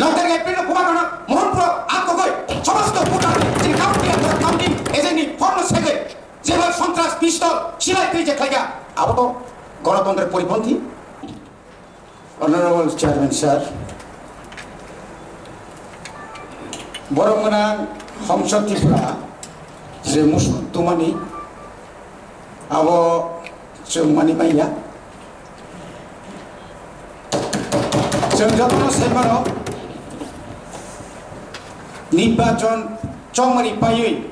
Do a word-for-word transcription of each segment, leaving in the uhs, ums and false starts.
Nokdar April no bubagrano Mohanpuro ang kogoi somosto voter chini county and counting agent ni phone no segoi jeba sontras pistol silai twi je khlaika abo to gorotontro poriphanthi. Honorable Chairman Sir, borok gwnang Hongso Tripura je musu tumani abo chwng mani manya. Chwng jotono sai mano, nirbachon chongmani paiwi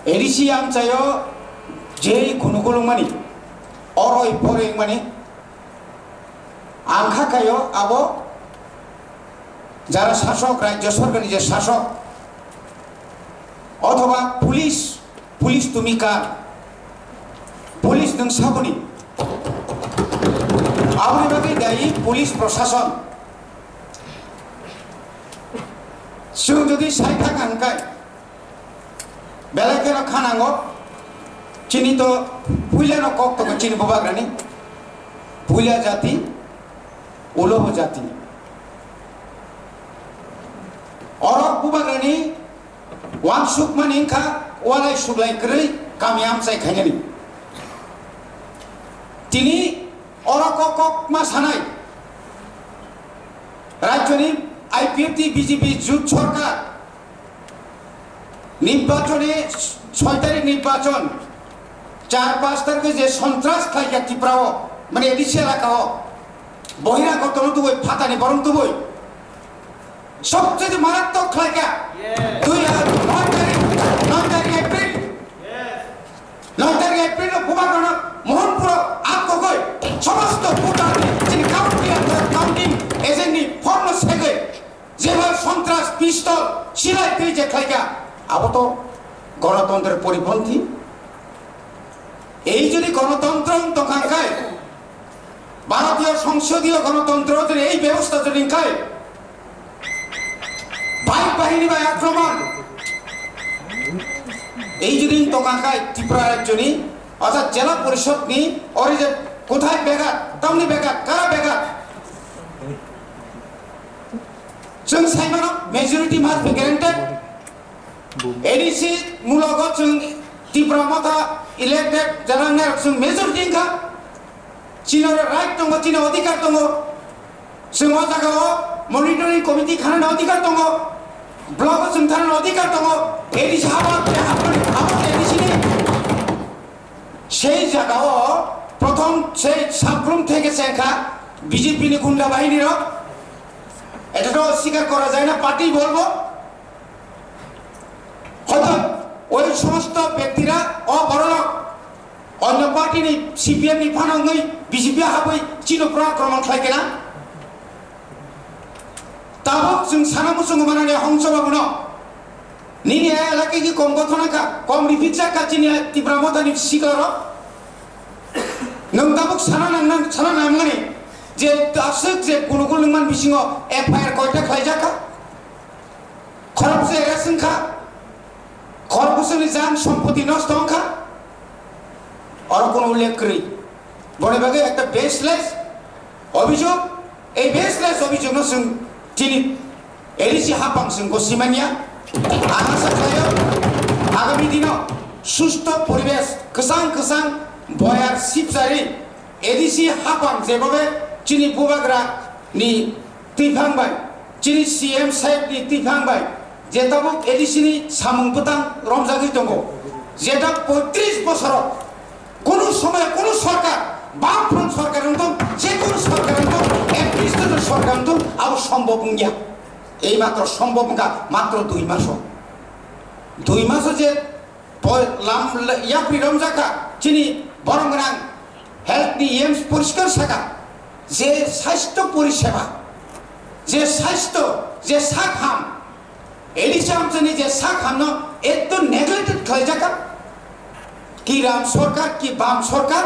A D C amchaio je khunu khulungmani, oroi poroi wngmani, ang kha kaio abo jara sasok, rajyo sorkarni je sasok, othoba police, police tumi kar, police nwng saboni, aboni bagwi dayi police prosason. Chwng jodi sai thaka hwnkhe, belai kheno khanango, chini to puilano kok tongo chini bubagrani, puila jati, ulo bo jati. Oro bubagrani wansukmani wngkha walai suglai kwrwi kami amchai khainani. Tini oro kok kokma sanai rajyoni I P F T B J P jut sorkar nirbachoni soi tarik nirbachon char panch tarik je sontras khlaikha Tripura o, mane A D C elaka o, bohira gotolo tubui, phatani borong tubui, sobcheye marattok khlaikha. Dui hajar noi tarik, noi tarik April, noi tarik April no bubagrano Mohanpuro ang kogoi somosto voter chini county and counting agent ni phone no segoi jeba sontras pistol silai twi je khlaika abo to gorotontro poriphanthi. Ei jodi gorotontro wng tongkha khai, Bharatiyo songsodiyo gorotontro jodi ei bebosta jodi khai, bike bahini bai akromon, ei jodi wng tongkha khai Tripura rajyoni, orthat jela porishod ni ori je kothai begat, tamni begat, kara begat, chwng sai mano majority must be granted. A D C mulogo chwng Tipra Motha elected janangnai chwng majority wngkha. Chini oro right tongo, chini odhikar tongo. Chwng o jagao monitoring committee khanani odhikar tongo. Block o chwng thanani odhikar tongo. A D C haba, haba, haba A D C ni. Sei jagao prothom sei sabrum theke se wngkha B J P ni gunda bahini rok. Eta to sikar kora jai na, party bolbo. হয়তো ওই সমস্ত ব্যক্তিরা অ বড়লোক, অন্য পার্টিনি সিপিএম নি ফানাঙ্গই বিজেপি হাবই চিনো পুরা আক্রমণ খাইকেনা। Tabuk chwng sana muchungo manani Hongso Babuno. Nini elaka ki kom gothona ka, kom ripit jak ka chini Tipra Mothani sikaro. Nwng tabuk sana nang nang, sana nang mani je aswk je gulugul nwngman bisingo F I R koita khlaijak ka. Khorokbwswk arrest wngkha, khorokbwswkni jang sompoti nosto wngkha, oro kono ullekh kwrwi. Boni bagwi ekta baseless obhijog, ei baseless obhijogno chwng chini A D C hapang chwng gosimanya. Ang asa khlaio, agami dino susto poribesh, kwchang kwchang boyar sipsari A D C hapang jebobe chini bubagra ni twiphang bai, chini C M saheb ni twiphang bai, je tabuk A D C ni samung bwtang romjagwi tongo, jeta poitris bosoro kunu somoy kunu sorkar, Bamfront sorkar wngtong, je kunu sorkar wngtong, administrator sorkar wngtong, abo sombhob wngya. Ei matro sombhob wngkha matro dui maso. Dui maso je Poi-, lam-, le-, yapri romjakha, chini borong gwnang health ni E Ms poriskar saka, je sasthyo poriseba, je sasthyo, je sak ham, A D C amchani je sak hamno ekdom neglected khlaijakha, ki ram sorkar, ki bam sorkar,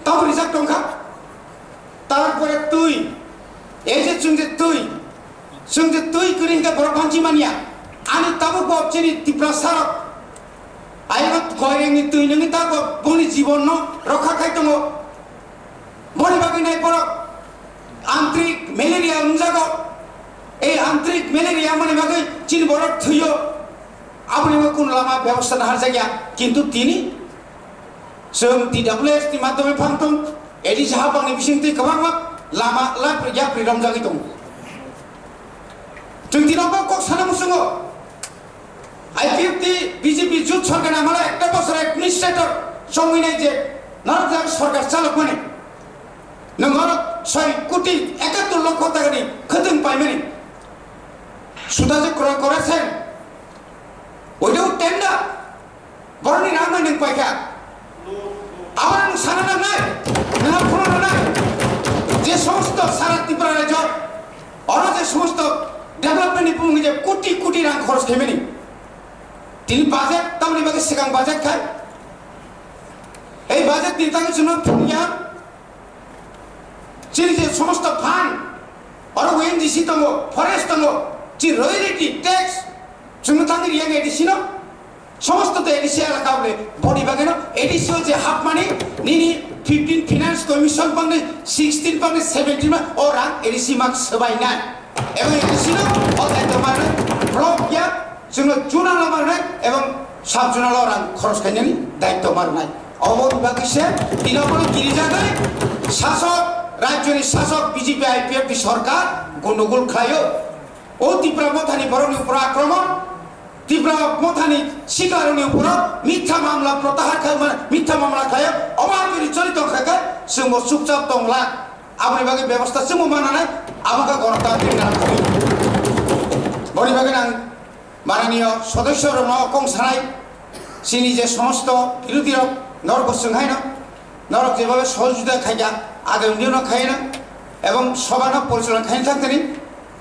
tamo rijak tongkha. Tarpore twi, ei je chwng je twi, chwng je twi kwrwi hwnkhe borok banchi manya. Ani tabuk bo chini Tiprasa rok, ayang koirengni twi nungwi tabuk boni jibonno rokha khai tongo. Boni bagwi nai borok antrik malaria wngjago. Ei antrik malaria mani bagwi chini borok thwiyo. Aboni bagwi kun lama bebosta naharjakya. Kintu tini chwng T W S ni madhyome phang tong, A D C hapangni bisingtwi kwbangma lama lapri yapri romjagwi tongo. Chwng tino bo kok sana muchungo. I P F T B J P jut sorkar amalo ekta bosor administrator chongwi nai je norok jak sorkar chalokmani. Nwng oro soi koti ekattor lokho takani khwtwng paimani. Suda je kroi kore sen. Without tender. Boroni rang bai nwng paikha. Aboni nwng sana nangnai, nwng phunukna nangnai. Je somosto sara Tripura rajyo, oro je somosto development ni bumung je koti koti rang khoros khaimani. Tini budget, tamoni bagwi swkang budget khai. Ei budget ni tangwi chwngno phunukya. Chini je somosto fund, oro O N G C tongo, forest tongo, chi royalty, tax, chwngno thangwi riyang A D C no. Somosto to A D C elaka bole, boni bagwi no A D C o je hapmani, nini fifteen finance commission bangni, sixteen bangni, seventeen ma, o rang A D C mak swbainai. Ebong A D C no, o daityo manwi, block ya, chwngno chuna lama rwnai ebong sub zonal o rang khoros khainani daityo ma rwnai. Oboni bagwi se tino bono kirijagwi sasok, rajyoni sasok B J P I P F ni sorkar gondogol khlaio. O Tipra mothani borokni upor akromon, Tipra mothani sikarokni upor mitha mamla protahar khaima, mitha mamla khlaio. Omo ang kiri choli tongkha khe chwngbo chupchap tongla. Aboni bagwi bebosta chwngbo mananai, abo khe gonotantrik nang thwi. Boni bagwi nang Mananiyo sodosyo rokno kong sanai, chini je somosto birodhi rok norok bo chwng haino, norok jebabe sohojogita khaikha, agami dino khaino, ebong sobha no porichalona khaina thangtani,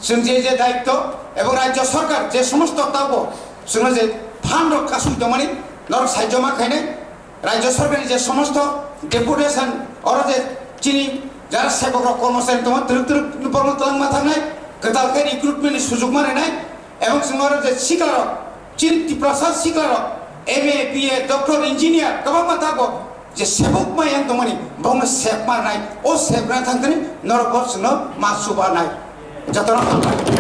chwng je je daityo ebong rajyo sorkar je somosto tabo chwngno je fund rok kasui tongmani norok sahajyo ma khainai, Rajya sorkarni je somosto deputation, oro je chini jara sebok rok, kormochari tongo, twrwk twrwk borokno twlangma thangnai, kwtal khe recruitment ni sujuk ma rwnai, ebong chwng oro je sikla rok, chini Tiprasa sikla rok, M A, B A, doctor, engineer kwbangma tabok je sebok ma yang tongmani, bongno sep ma rwnai, o sep rwna thangthani norok bo chwngno ma chuba nai. Jotono hambai.